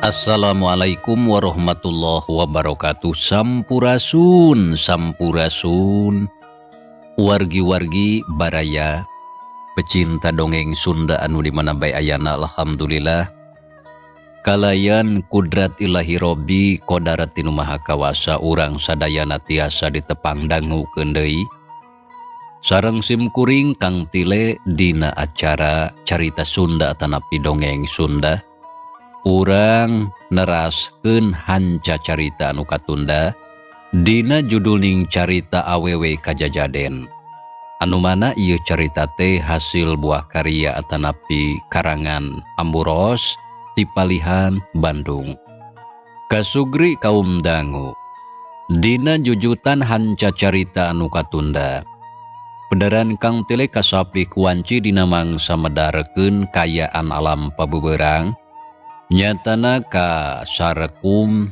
Assalamualaikum warahmatullahi wabarakatuh. Sampurasun, sampurasun. Wargi-wargi baraya pecinta dongeng Sunda anu di mana bae ayana, alhamdulillah kalayan kudrat Ilahi Robbi kodarat tinu Maha Kawasa urang sadayana tiasa ditepang dangukeun deui sareng simkuring Kang Tile dina acara Carita Sunda tanapi Dongeng Sunda. Urang neraskeun hanca carita anu katunda dina judulning Carita Awewe Kajajaden, anu mana ieu carita teh hasil buah karya atanapi karangan Amburos ti Palihan, Bandung. Kasugri kaum dangu, dina jujutan hanca carita anu katunda, pedaran Kang Tile kasapi kuanci dina mangsa medarkeun kayaan alam pabeberang nyatana ka Sarkum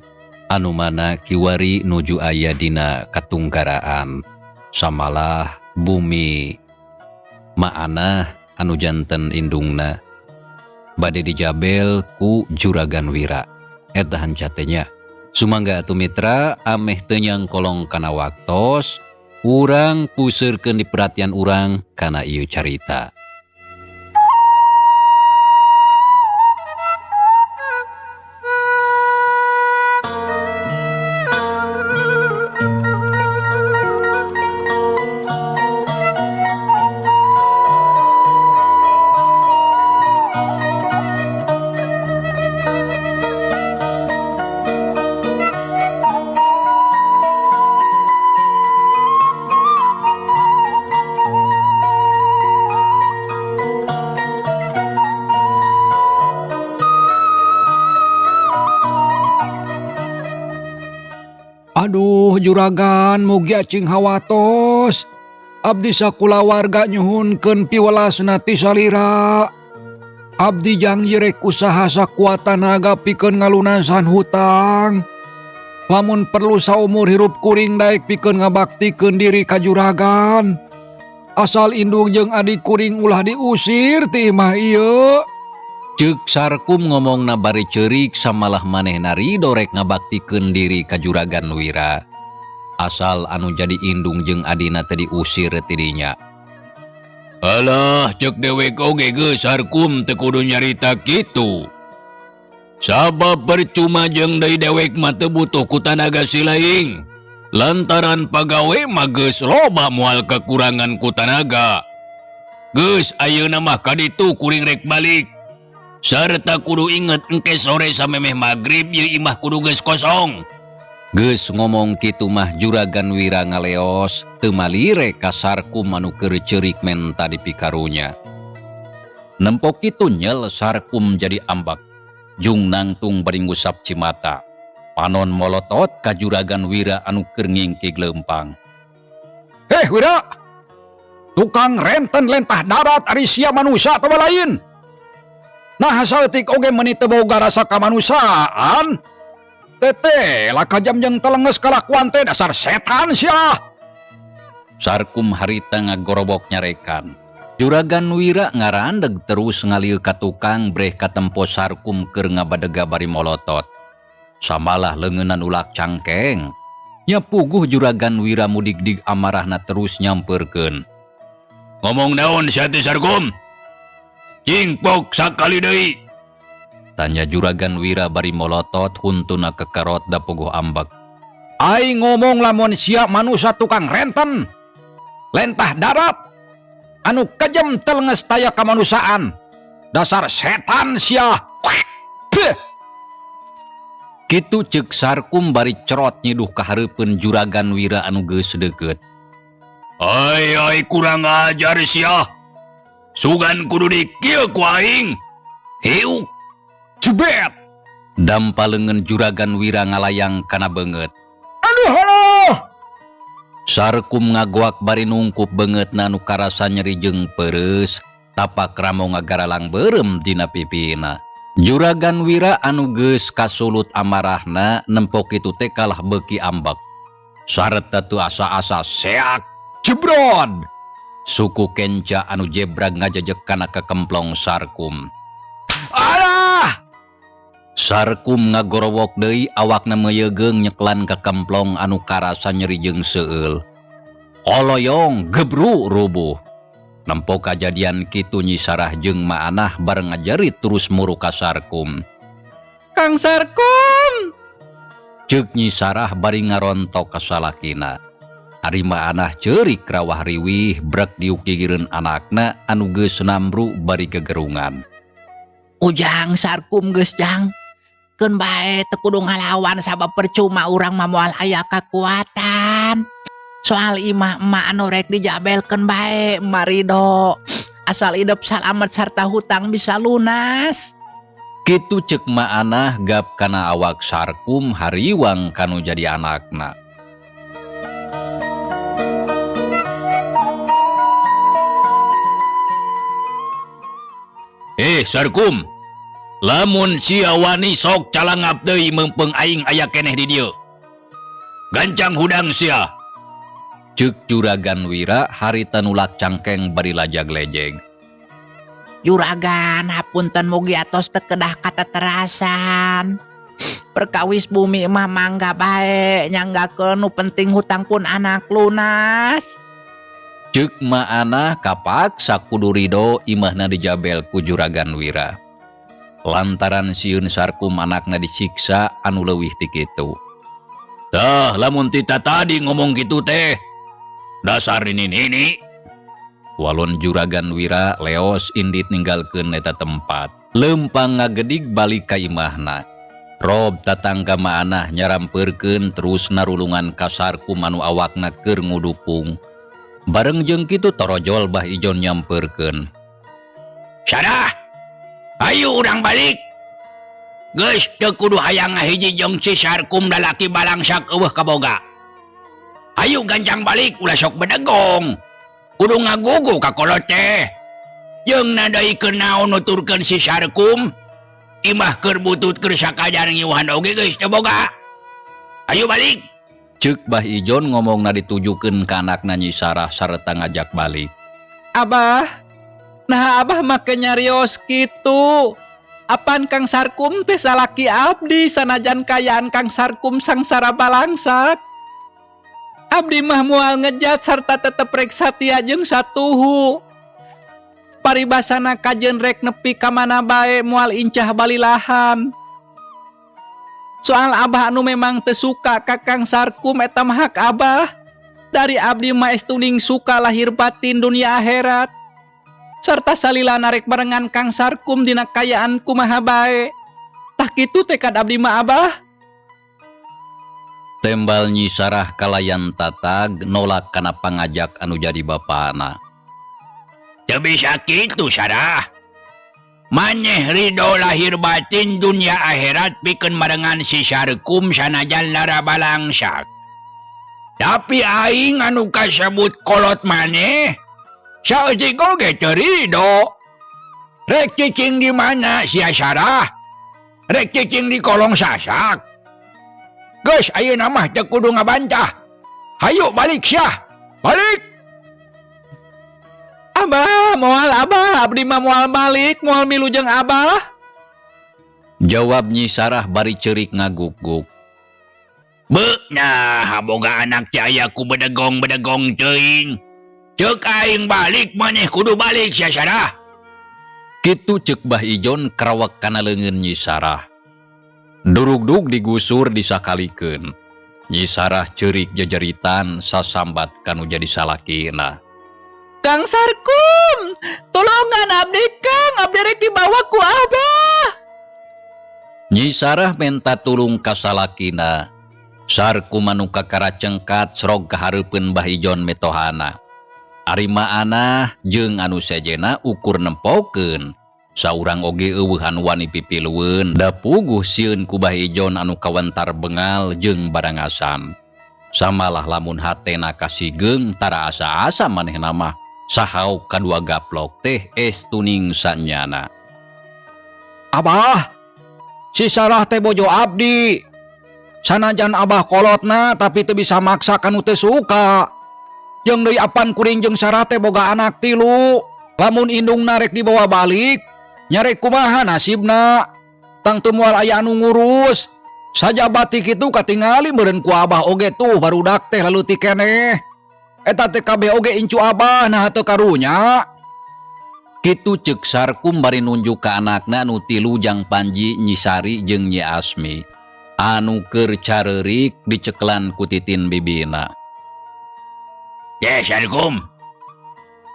anu mana kiwari nuju aya dina katunggaraan samalah bumi maanah anu janten indungna bade dijabel ku Juragan Wira. Eta hancatenya. Sumangga atuh mitra, ameh teu nyangkolong kana waktos, urang puseurkeun di perhatian urang kana ieu carita. Aduh juragan, mugi acing hawatos. Abdi sakulawarga nyuhunkeun piwelasna ti salira. Abdi janji rek usaha sakuat tanaga pikeun ngalunasan hutang. Lamun perlu saumur hirup kuring daek pikeun ngabaktikeun diri ka juragan. Asal indung jeung adik kuring ulah diusir ti imah ieu. Ceuk Sarkum ngomongna bari ceurik samalah manehna rido rek ngabaktikeun diri ka Juragan Wira. Asal anu jadi indung jeung adina teu diusir ti dinya. Alah, ceuk dewek oge geus Sarkum teu kudu nyarita kitu. Sabab percuma jeung deui dewek mah teu butuh ku tanaga silaing. Lantaran pagawe mah geus loba moal kekurangan ku tanaga. Geus ayeuna mah kaditu kuring rek balik. Sarta kudu inget engke sore samemeh magrib ieu imah kudu geus kosong. Geus ngomong kitu mah Juragan Wira ngaleos teu malire ka Sarkum anu keur ceurik menta dipikarunya. Nempo kitu nyel Sarkum jadi ambak. Jung nangtung bari ngusap cimata. Panon molotot ka Juragan Wira anu keur ngingkig leumpang. Heh Wira, tukang renten lentah darat ari sia manusia atawa lain? Nah saeutik oge meuni teu boga rasa kamanusiaan. Tete lah kajam jeung telenges kalakuan teh, dasar setan sia. Sarkum harita ngagorobok nyarekan. Juragan Wira ngarandeg terus ngalieu ka tukang breh katempo Sarkum keur ngabadega bari molotot. Samalah leungeunnan ulak cangkeng. Nya puguh Juragan Wira mudigdig amarahna terus nyampeurkeun. Ngomong naon sia teh Sarkum? Cingpok sakali deui. Tanya Juragan Wira bari molotot huntuna kekerot da puguh ambek. Aing ngomong lamun sia manusia tukang renten. Lentah darat. Anu kejem telenges taya kemanusiaan. Dasar setan sia. Peh. Kitu ceuk Sarkum bari cerot nyiduh ka hareupeun Juragan Wira anu geus deukeut. Ai ai kurang ajar sia. Sugan kudu dikieu ku aing. Hiuk. Jebet. Dampa leungeun Juragan Wira ngalayang kana beungeut. Aduh aduh. Sarkum ngagoak bari nungkup beungeutna nu karasa nyeri jeung peureus, tapak ramo ngagaralang beureum dina pipina. Juragan Wira anu geus kasulut amarahna nempo kitu teh kalah beuki ambek. Sareta teu asa-asa seak jebrod. Suku kenca anu jebrag ngajejek kana kekemplong Sarkum. Alah! Sarkum ngagorowok deui awakna meuyegeung nyeklan kekemplong anu karasa nyeri jeung seueul. Koloyong gebru rubuh. Nempo kajadian kitu Nyi Sarah jeung Maanah bareng ngajerit terus muru ka Sarkum. Kang Sarkum! Ceuk Nyi Sarah bari ngarontok ka salakina. Ari Maanah ceurik rawah riwih brek diuk gigireun anakna anu geus nambru bari gegerungan. Ujang Sarkum geus jang. Keun bae teu kudu ngalawan sabab percuma urang mah moal aya kakuatan. Soal imah emak anu rek dijabelkeun bae emak ridho. Asal idep salamet sarta hutang bisa lunas. Kitu ceuk Maanah gap kana awak Sarkum hariwang kanu jadi anakna. Sarkum, lamun sia wani sok calangap deui meungpeung aing aya keneh di dieu. Gancang hudang sia. Ceuk Juragan Wira harita nulak cangkeng bari lajag lejeg. Juragan hapunten mugi atos teu kedah kateterasan. Perkawis bumi mah mangga bae nyanggakeun nu penting hutang pun anak lunas. Ceuk Maanah kapaksa kudu rido imahna dijabel ku Juragan Wira. Lantaran sieun Sarkum anakna disiksa anu leuwih ti kitu. Tah lamun tita tadi ngomong kitu teh dasar ini nini. Walon Juragan Wira leos indit ninggalkeun eta tempat. Leumpang ngagedig balik ka imahna. Rob tatangga Maanah nyarampeurkeun terus narulungan ka Sarkum anu awakna keur ngudupung. Bareng jeung kitu torojol Bah Ijon nyampeurkeun. Sarah, ayo urang balik. Geus teu kudu hayang ngahiji jeung si Sarkum lalaki balangsak eueuh kaboga. Ayo gancang balik ulah sok bedegong. Kudu ngagugu ka kolot teh. Jeung nadaikeun naon nuturkeun si Sarkum. Imah keur butut keur sakadar ngiwuhan oge geus teu boga. Ayo balik. Ceuk Bah Ijon ngomongna ditujukeun ka anakna Nyi Sarah sarta ngajak balik. Abah, nah abah make nyarios kitu. Apan Kang Sarkum teh salaki abdi sanajan kayaan Kang Sarkum sangsara balangsak. Abdi mah moal ngejat sarta tetep rek satia jeung satuhu. Paribasana kajeun rek nepi ka mana bae moal incah balilahan. Soal abah anu memang teu suka ka Kang Sarkum eta mah hak abah. Dari abdi mah estuning suka lahir batin dunia akhirat. Sarta salila narek barengan Kang Sarkum dina kayaan kumaha bae. Tah kitu tekad abdi mah abah. Tembal Nyi Sarah kalayan tatag nolak kana pangajak anu jadi bapana. Teu bisa kitu Sarah. Maneh ridho lahir batin dunia akhirat pikeun marengan si Sarkum sanajan lara balangsak. Tapi aing anu kasebut kolot maneh saeutik oge teu ridho. Rek cicing di mana sia Sarah? Rek cicing di kolong sasak. Geus ayeuna mah teu kudu ngabantah. Hayu balik sia. Balik. Abah, moal abah, abdi mah moal balik, moal milu jeung abah. Jawab Nyi Sarah bari ceurik ngaguk-guk. Beuh, nah boga anak teh aya ku bedegong-bedegong teuing. Ceuk aing balik maneh kudu balik sia Sarah. Kitu ceuk Bah Ijon karawek kana leungeun Nyi Sarah. Durugdug digusur disakalikeun. Nyi Sarah ceurik jejeritan sasambat kanu jadi salakina. Kang Sarkum, tolongan abdi Kang, abdi rek dibawa ku Abah. Nyi Sarah menta tulung ka salakina. Sarkum anu kakara cengkat srog ka hareupeun Bah Ijon mitohana. Ari Maanah jeung anu sejena ukur nempokeun. Saurang oge euweuh anu wani pipilueun da puguh sieun ku Bah Ijon anu kawentar bengal jeung barangasan. Samalah lamun hatena kasigeung tara asa-asa manehna mah sahaok kadua gaplok teh estuning sanyana. Abah, si Sarah teh bojo abdi. Sanajan Abah kolotna tapi teu bisa maksa kanu teu suka. Jeung deui apan kuring jeung Sarah teh boga anak 3. Lamun indungna rek dibawa balik, nya rek kumaha nasibna? Tangtu moal aya anu ngurus. Sajabati kitu katingali meureun ku Abah oge tuh barudak teh laleutik keneh. Eta teh kabeh oge incu Abah nah teu karunya. Kitu ceuk Sarkum bari nunjuk ka anakna nu 3 Jang Panji, Nyi Sari jeung Nyi Asmi. Anu keur careurik diceklan ku titin bibina. Ye Sarkum,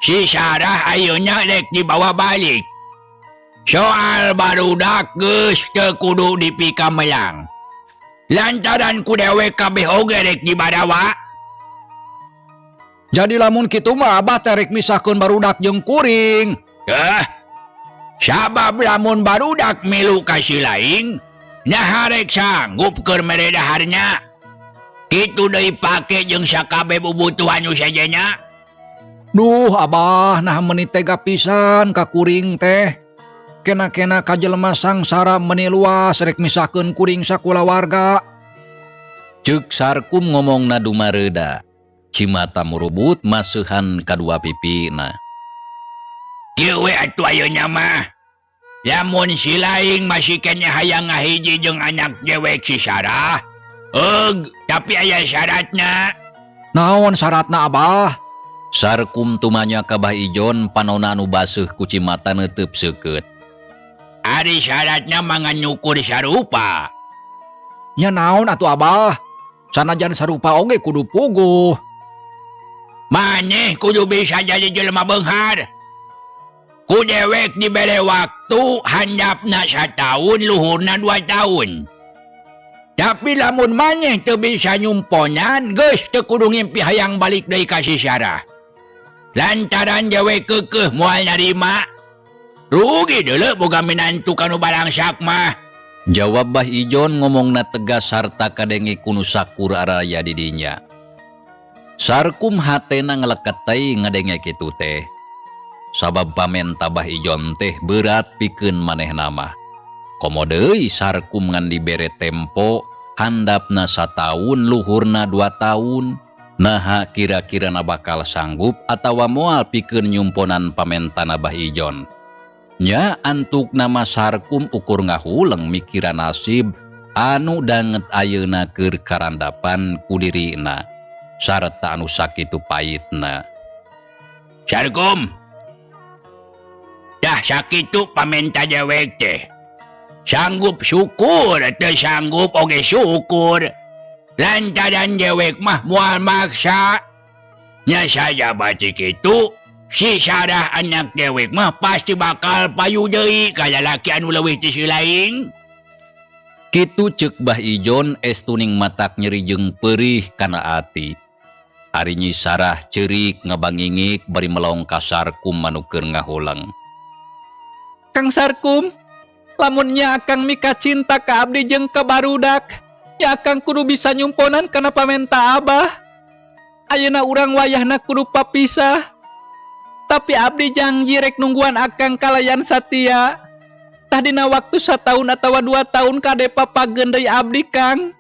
si Sarah ayeuna rek dibawa balik. Soal barudak geus teu kudu dipikamelang. Lantaran ku dewek kabeh oge rek dibarawa. Jadi lamun kitu mah Abah teh rek misahkeun barudak jeung kuring. Sabab lamun barudak milu ka si laing, naha rek sanggup keur mere daharnya. Kitu deui pake jeung sakabeh bubutuhan nu sejenna. Duh Abah, nah meuni tega pisan ka kuring teh. Kena-kena ka jelema sangsara meuni luas rek misahkeun kuring sakulawarga. Ceuk Sarkum ngomongna dumareuda. Cimata murubut maseuhan kadua pipina. Kieu we atuh ayeuna mah. Lamun si laing masih keneh hayang ngahiji jeung anak dewek si Sarah. Tapi aya syaratna. Naon syaratna Abah? Sarkum tumanya ka Bah Ijon panona anu baseuh ku cimata neuteub seukeut. Ari syaratna mah ngan nyukur sarupa. Nya naon atuh Abah? Sanajan sarupa oge kudu puguh. Maneh kudu bisa jadi jelema beunghar. Ku dewek dibere waktu handapna sataun luhurna 2 tahun. Tapi lamun maneh teu bisa nyumponan geus teu kudu ngimpi hayang balik deui ka si Sarah. Lantaran dewek keukeuh moal narima. Rugi deuleu boga minantu kanu balangsak mah. Jawab Bah Ijon ngomongna tegas sarta kadenge ku nu sakur araya di dinya. Sarkum hatena ngeleket ngadenge kitu teh. Sabab pamenta Bah Ijon teh berat pikeun manehna mah. Komo deui Sarkum ngan dibere tempo handapna sataun luhurna 2 tahun. Naha kira-kirana bakal sanggup atawa moal pikeun nyumponan pamentana Bah Ijon. Nya antuk nama Sarkum ukur ngahuleng mikiran nasib anu danget ayeuna keur karandapan ku dirina sarta anu sakitu pahitna. Sarkum, dah sakitu pamenta dewek teh. Sanggup syukur teu sanggup oge syukur. Lantaran dewek mah moal maksa. Nya saja baca kitu, si Sarah anak dewek mah pasti bakal payu deui ka lalaki anu leuwih ti si laing. Kitu ceuk Bah Ijon estuning matak nyeri jeung perih kana ati. Ari Nyi Sarah ceurik ngabangingik bari melong ka Sarkum anu keur ngahuleng. Kang Sarkum, lamun nya akang mika cinta ka abdi jeung ka barudak, ya akang kudu bisa nyumponan kana pamenta Abah. Ayeuna urang wayahna kudu papisah. Tapi abdi janji rek nungguan akang kalayan satia. Tadina waktu sataun atawa 2 tahun kade papageun deui abdi Kang.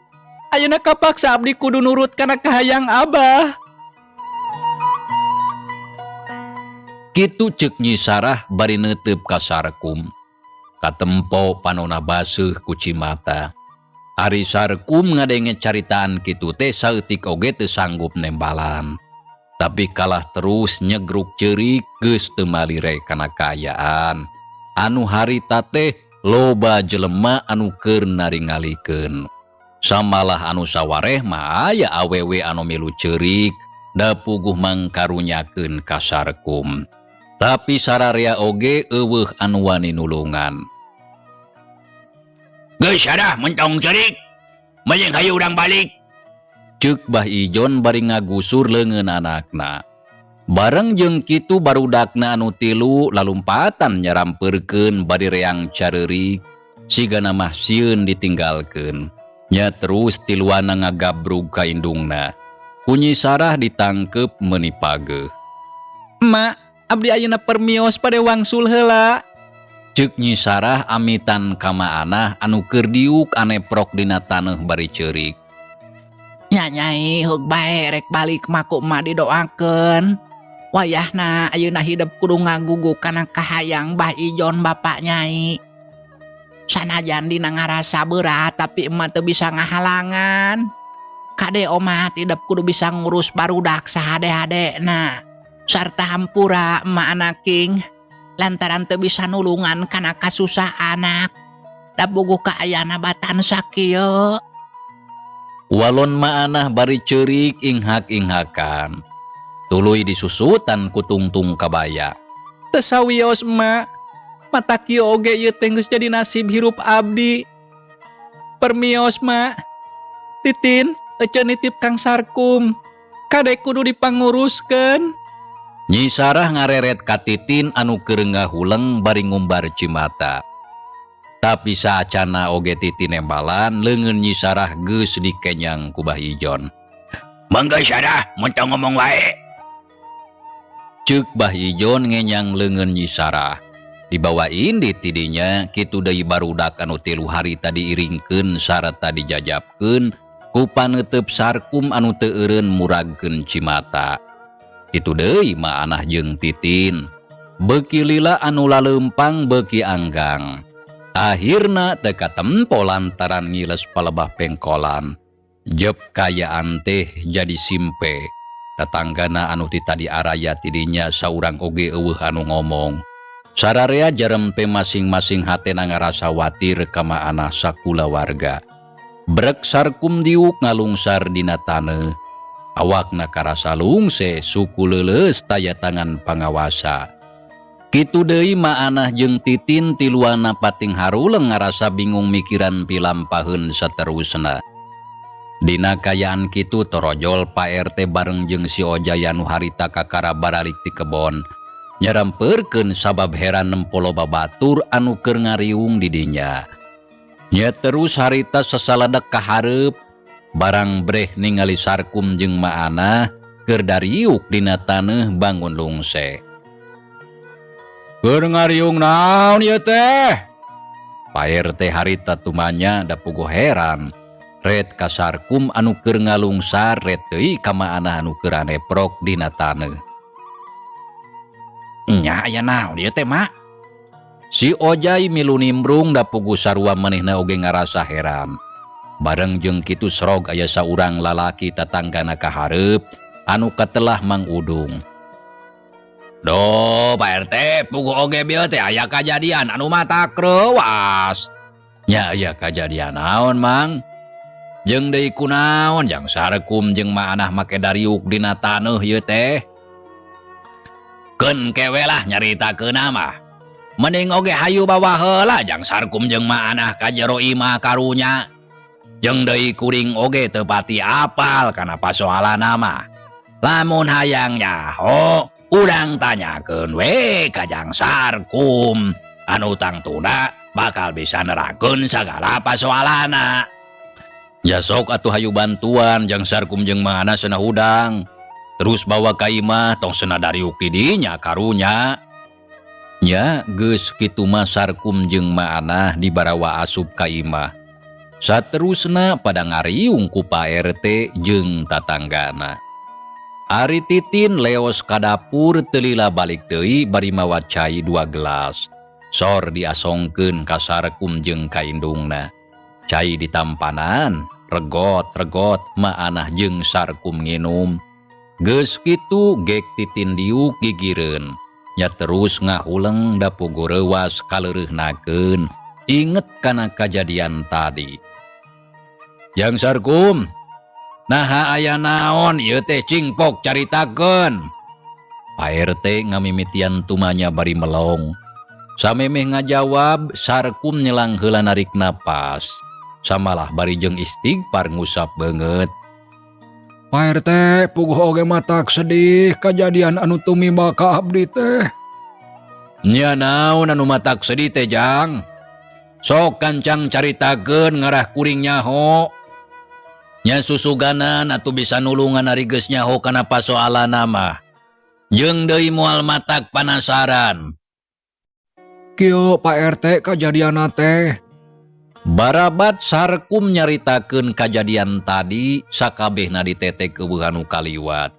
Ayeuna kapaksa abdi kudu nurut kana kahayang Abah. Kitu ceuk Nyi Sarah bari neuteub ka Sarkum. Katempo panona baseuh ku cimata. Ari Sarkum ngadenge caritaan kitu teh saeutik oge teu sanggup nembalan. Tapi kalah terus nyegruk ceurik geus teu malire kana kaayaan. Anu harita teh loba jelema anu keur naringalikeun. Samalah anu sawareh mah aya awewe anu milu ceurik da puguh mangkarunyakeun ka Sarkum. Tapi sararea oge euweuh anu wani nulungan. Geus Sarah, mentong ceurik. Mending hayu urang balik. Ceuk Bah Ijon bari ngagusur leungeun anakna. Bareng jeung kitu barudakna anu tilu lalumpatan nyarampeurkeun bari reang careurik sigana mah sieun ditinggalkeun. Nya terus tiluana ngagabrug ka indungna. Ku Nyi Sarah ditangkep meuni pageuh. Emak, abdi ayeuna permios bade wangsul heula. Ceuk Nyi Sarah amitan ka Maanah anu keur diuk aneprok dina taneuh bari ceurik. Nya Nyai, heug bae rek balik mah ku emak didoakeun. Wayahna ayeuna hidep kudu ngaguguk kana kahayang Bah Ijon bapak Nyai. Sanajan dina ngarasa berat tapi emak teu bisa ngahalangan. Kade omat hidep kudu bisa ngurus barudak sahade-hadena. Sarta hampura emak anaking lantaran teu bisa nulungan kana kasusah anak. Da puguh kaayana batan sakieu. Walon Maanah bari ceurik inghak-inghakan. Tuluy disusutan ku tungtung kabaya. Teu sawios emak. Matak kieu oge ieu teh geus jadi nasib hirup abdi. Permios mak. Titin, ece nitip Kang Sarkum. Kade kudu dipanguruskeun. Nyi Sarah ngareret ka Titin anu keur ngahuleng bari ngumbar cimata. Tapi saacana oge Titin nembalan leungeun Nyi Sarah geus dikenyang ku Bah Ijon. Mangga Sarah, mun ngomong wae. Ceuk Bah Ijon ngenyang leungeun Nyi Sarah. Dibawa indit tidinya kitu deui barudak anu tilu harita diiringkeun sarta dijajabkeun ku paneuteup Sarkum anu teu eureun muragkeun cimata. Kitu deui Maanah jeung Titin. Beuki lila anu laleumpang beuki anggang. Akhirna teu katempo lantaran ngiles palebah pengkolan. Jep kayaan teh jadi simpe. Tetanggana anu ti tadi araya tidinya saurang oge euweuh anu ngomong. Sararea jarempe masing-masing hatena ngarasa watir ka Maanah sakulawarga. Brek Sarkum diuk ngalungsar dina taneuh. Awakna karasa lungse suku leuleus taya tangan pangawasa. Kitu deui Maanah jeung Titin tiluana pating haruleng ngarasa bingung mikiran pilampaheun saterusna. Dina kayaan kitu torojol Pak RT bareng jeung si Ojay anu harita kakara baralik ti kebon. Nyarampeurkeun sabab heran nempo loba batur anu keur ngariung di dinya. Nya terus harita sasaledek ka hareup barang breh ningali Sarkum jeung Maanah keur dariuk dina taneuh bangun lungse. Keur ngariung naon ieu teh? Pak RT harita tumanya da puguh heran. Ret ka Sarkum anu keur ngalungsar ret deui ka Maanah anu keur aneprok dina taneuh. Nya aya naon ieu teh, Mak? Si Ojai milu nimbrung da puguh sarua manehna oge ngarasa heran. Bareng jeung kitu serog aya saurang lalaki tatanggana ka hareup anu katelah Mang Udung. Duh, Pak RT, puguh oge bieu teh aya kajadian anu matak reuas. Nya aya kajadian naon, Mang? Jeung deui kunaon jang Sarkum jeung Maanah make dariuk dina taneuh ieu teh? Keun kewe lah nyaritakeun mah. Mending oge hayu bawa heula jang Sarkum jeung Maanah ka jero imah karunya. Jeung deui kuring oge teu pati apal kana pasoalanna mah. Lamun hayang nyaho, urang tanyakeun we ka Jang Sarkum anu tangtuna bakal bisa nerangkeun sagala pasoalanna. Ya sok atuh hayu bantuan Jang Sarkum jeung Maanah cenah hudang. Terus bawa ka imah tong cenah dariuk di dinya karunya. Nya geus kitu mah Sarkum jeung Maanah dibarawa asup ka imah. Saterusna pada ngariung ku Pak RT jeung tatanggana. Ari Titin leos ka dapur teu lila balik deui bari mawa cai 2 gelas. Sor diasongkeun ka Sarkum jeung ka indungna. Cai ditampanan, regot-regot Maanah jeung Sarkum nginum. Geus kitu gek Titin diuk gigireun. Nya terus ngahuleng da puguh reuwas kaleureuhnakeun inget kana kajadian tadi. Jang Sarkum, naha aya naon ieu teh cing pok caritakeun. Pak RT ngamimitian tumanya bari melong. Samemeh ngajawab, Sarkum nyelang heula narik napas. Samalah bari jeung istighfar ngusap beungeut. Pak RT puguh oge matak sedih kajadian anu tumiba ka abdi teh. Nya naon anu matak sedih teh Jang? Sok kancang caritakeun ngarah kuring nyaho. Nya susuganan atuh bisa nulungan ari geus nyaho kana pasoalanna mah. Jeung deui moal matak panasaran. Kieu Pak RT kajadianna teh. Barabat Sarkum nyaritakeun kajadian tadi sakabehna ditetek eueuh anu kaliwat.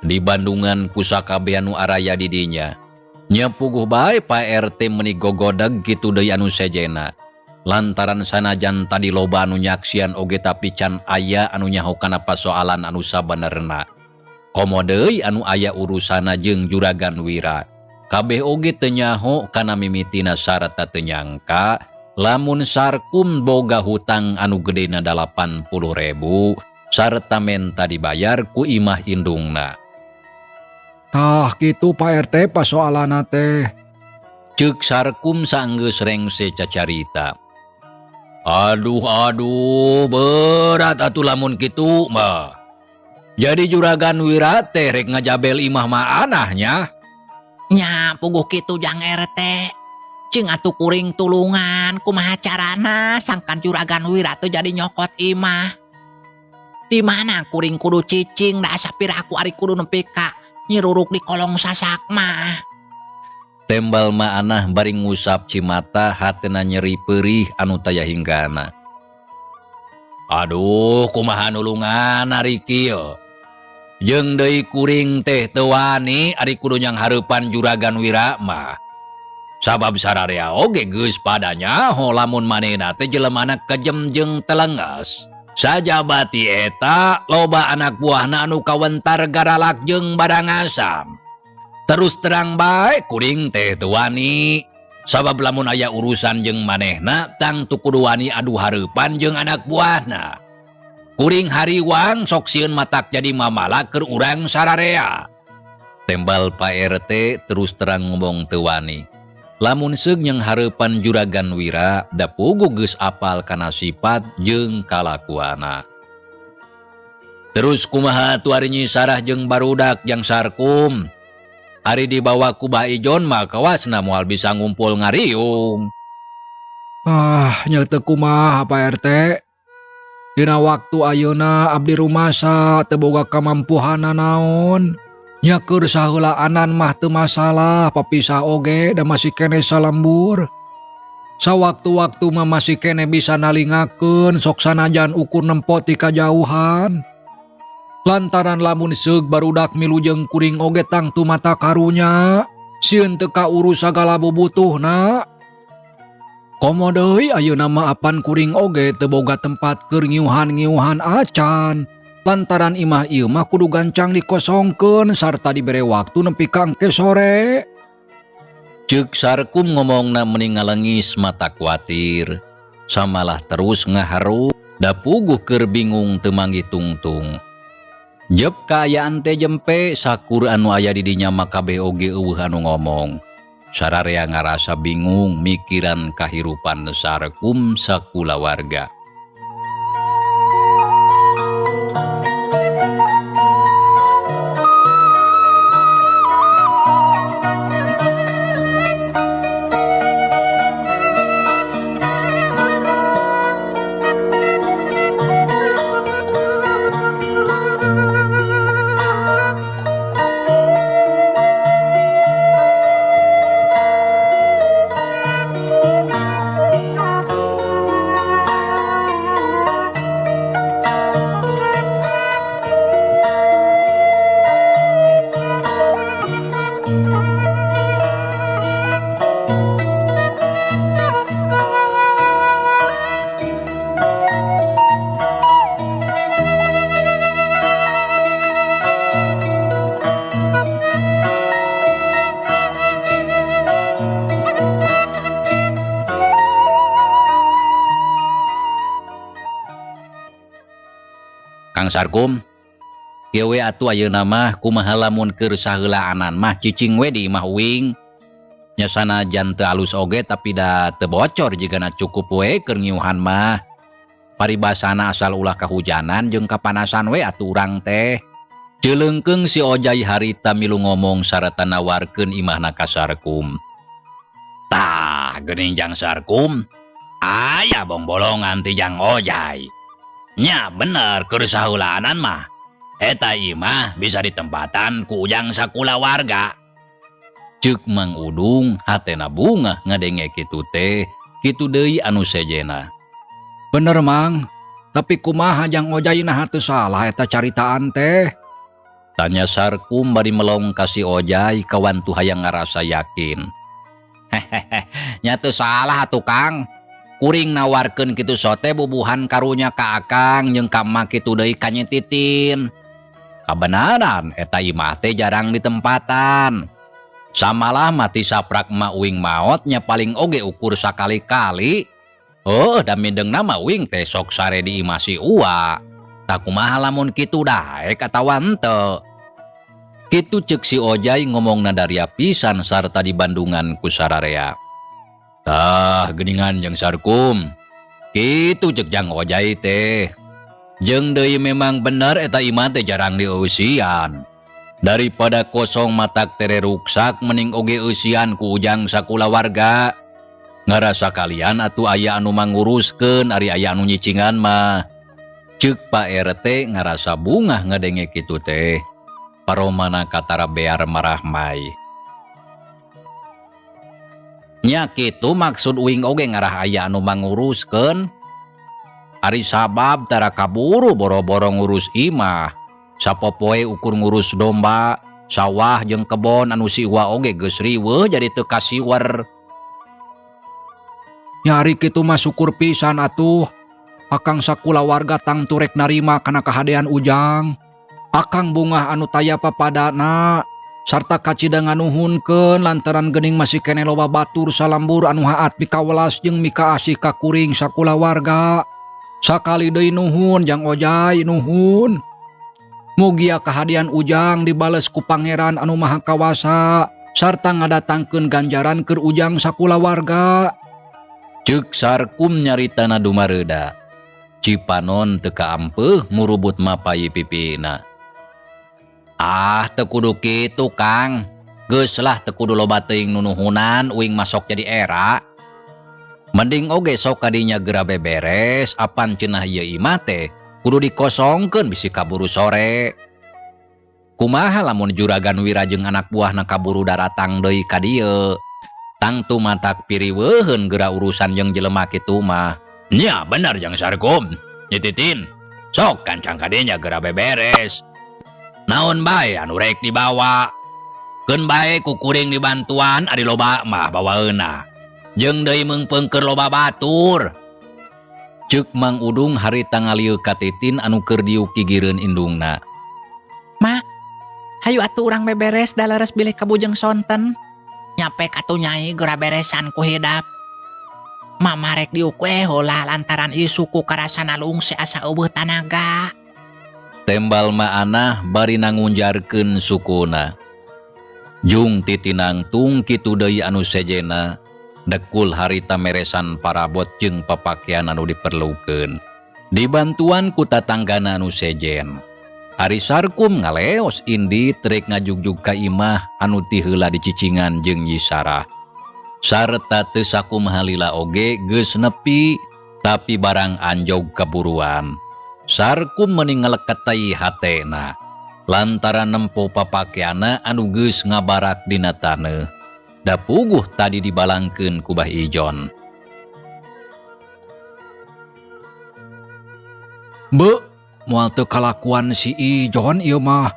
Di Bandungan ku sakabeh anu araya di dinya. Nya puguh bae Pak RT meuni gogodeg kitu deui anu sejena. Lantaran sanajan tadi loba anu nyaksian oge tapi can aya anu nyaho kana pasoalan anu sabenerna. Komo deui anu aya urusana jeung Juragan Wira. Kabeh oge teu nyaho kana mimitina sarta teu nyangka lamun Sarkum boga hutang anu gedena 80.000 sarta menta dibayar ku imah indungna. Tah kitu Pak RT pasoalanna teh. Ceuk Sarkum saenggeus rengse cacarita. Aduh aduh berat atuh lamun kitu mah. Jadi Juragan Wira teh rek ngajabel imah mah anahnya. Nya puguh kitu Jang RT. Cing atuh kuring tulungan kumaha carana sangkan Juragan Wira teu jadi nyokot imah. Di mana kuring kudu cicing da asa piraku ari kudu nepi ka nyiruruk di kolong sasak mah. Tembal ma'anah bari ngusap cimata hatena nyeri perih anu taya hinggana. Aduh kumaha nulungan ari kieu. Jeung deui kuring teh teu wani ari kudu nyanghareupan Juragan Wira mah. Sabab sararea oge geus pada nyaho lamun manehna teh jelemana kejem jeung telenges. Sajabati eta loba anak buahna anu kawentar garalak jeung badangasam. Terus terang bae kuring teh teu wani. Sabab lamun aya urusan jeung manehna tangtu kudu wani adu hareupan jeung anak buahna. Kuring hariwang sok sieun matak jadi mamala keur urang sararea. Tembal Pak RT terus terang ngomong teu wani. Lamun seug nyanghareupan Juragan Wira da puguh geus apal kana sifat jeung kalakuana. Terus kumaha atuh ari Nyi Sarah jeung barudak jang Sarkum? Ari dibawa ku Bah Ijon mah kawasna moal bisa ngumpul ngariung. Ah, nya teu kumaha Pak RT. Dina waktu ayeuna abdi rumasa teu boga kamampuhan naon. Nya keur saheulaanan mah teu masalah, papisah oge da masih keneh salembur. Sawaktu-waktu mah masih keneh bisa nalingakeun sok sanajan ukur nempo ti kajauhan. Lantaran lamun seug barudak milu jeung kuring oge tangtu mata karunya, sieun teu kaurus sagala bubutuhna. Komo deui ayeuna mah apan kuring oge teu boga tempat keur ngiuhan-ngiuhan acan. Lantaran imah ieu mah kudu gancang dikosongkeun sarta dibere waktu nepi ka engke sore. Ceuk Sarkum ngomongna meni ngalengis mata kuatir. Samalah terus ngaharu da puguh keur bingung teu manggih tungtung. Jep kaayaan teh jempe sakur anu aya di dinya mah kabeh oge eueuh anu ngomong. Sararea ngarasa bingung mikiran kahirupan Sarkum sakulawarga. Kang Sarkum, kieu we atuh ayeuna mah kumaha lamun keur saheulaanan mah cicing we di imah uing. Nya sanajan teu alus oge tapi da teu bocor jigana cukup we keur ngiuhan mah. Paribasana asal ulah kahujanan jeung kapanasan we atuh urang teh. Celeungkeung si Ojai harita milu ngomong sarata nawarkeun imahna ka Sarkum. Tah, geuning Jang Sarkum, aya bongbolongan ti Jang Ojai. Nya bener keur saheulaanan mah. Eta imah bisa ditempatan ku ujang sakulawarga. Ceuk Mang Udung hatena bungah ngadenge kitu teh, kitu deui anu sejena. Bener Mang, tapi kumaha Jang Ojai naha teu salah eta caritaan teh? Tanya Sarkum bari melong ka si Ojai kawantu hayang ngarasa yakin. Hehehe, nya teu salah atuh Kang. Kuring nawarkeun kitu sote bubuhan karunya ka Akang jeung ka emak kitu deui ka Nyi Titin. Kabenaran eta imah teh jarang ditempatan. Samalah mati saprak emak uing maot nya paling oge ukur sakali-kali. Heuh, da mindengna mah uing teh sok sare di imah si Uwa. Tah kumaha lamun kitu daek atawa henteu? Kitu ceuk si Ojai ngomongna daria pisan sarta dibandungan ku sararea. Tah geuningan Jang Sarkum. Kitu ceuk Jang Ojai teh. Jeung deui memang bener eta imah teh jarang dieusian. Daripada kosong matak tere ruksak mending oge eusian ku ujang sakulawarga. Ngarasa kalian atuh aya anu manguruskeun ari aya anu nyicingan mah. Ceuk Pak RT ngarasa bungah ngadenge kitu teh. Paromana katara bear marahmai. Nya kitu maksud uing oge ngarah aya anu manguruskeun. Ari sabab tara kaburu boro-boro ngurus imah. Sapopoe ukur ngurus domba, sawah jeung kebon anu si Uwa oge geus riweuh jadi teu kasiwer. Nya ari kitu mah syukur pisan atuh. Akang sakulawarga tangtu rek narima kana kahadean Ujang. Akang bungah anu taya papadana sarta kacida nganuhunkeun lantaran geuning masih keneh loba batur salambur anu haat mikawelas jeung mikaasih ka kuring sakulawarga. Sakali deui nuhun Jang Ojai nuhun. Mugia kahadean Ujang dibales ku Pangeran anu Maha Kawasa sarta ngadatangkeun ganjaran keur Ujang sakulawarga. Ceuk Sarkum nyaritana dumareuda. Cipanon teu kaampeuh murubut mapai pipina. Ah, teu kudu kitu Kang. Geus lah teu kudu loba teuing nunuhunan uing masok jadi era. Mending oge sok kadinya geura beberes apan cenah ieu imah teh kudu dikosongkeun bisi kaburu sore. Kumaha lamun Juragan Wira jeung anak buahna kaburu daratang deui ka dieu. Tangtu matak piriweuheun geura urusan jeung jelema kitu mah. Nya bener Jang Sarkum. Nyi Titin, sok kancang kadinya geura beberes. Naon bae anu rek dibawa. Keun bae ku kuring dibantuan ari loba mah bawaeuna. Jeung deui meungpeung keur loba batur. Ceuk Mang Udung harita ngalieu ka Titin anu keur diuk gigireun indungna. Ma, hayu atuh urang beberes da leres bilih kabujeng sonten. Nyapek atuh nyai geura beresan ku hidap. Mama rek diuk we heula lantaran ieu suku karasana lungse asa eueuh tanaga. Tembal maanah bari nangunjarkeun sukuna. Jung titinangtung kitu deui anu sejena, dekul harita meresan parabot jeung papakean anu diperlukeun. Dibantuan ku tatanggana anu sejen. Ari Sarkum ngaleos indit rek ngajugjug ka imah anu ti heula dicicingan jeung Nyi Sarah. Sarta teu sakumaha lila oge geus nepi tapi barang anjog kaburuan. Sarkum meni ngaleketai hatena lantaran nempo papakeana anu geus ngabarak dina taneuh. Da puguh tadi dibalangkeun ku Bah Ijon. Be, moal teu kalakuan si Ijon ieu mah.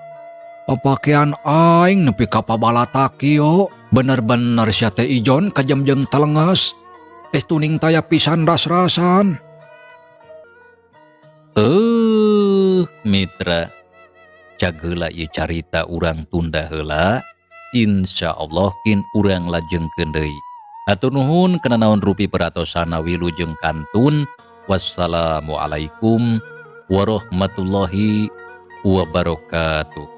Papakean aing nepi ka pabalatak kieu. Bener-bener sia teh Ijon kajemjeng telenges. Es tuning taya pisan ras-rasan. Mitra. Cag heula ieu carita urang tunda heula. Insya Allah kin urang lajengkeun deui. Hatur nuhun kana naon rupi peratosana wilujeng kantun. Wassalamualaikum warahmatullahi wabarakatuh.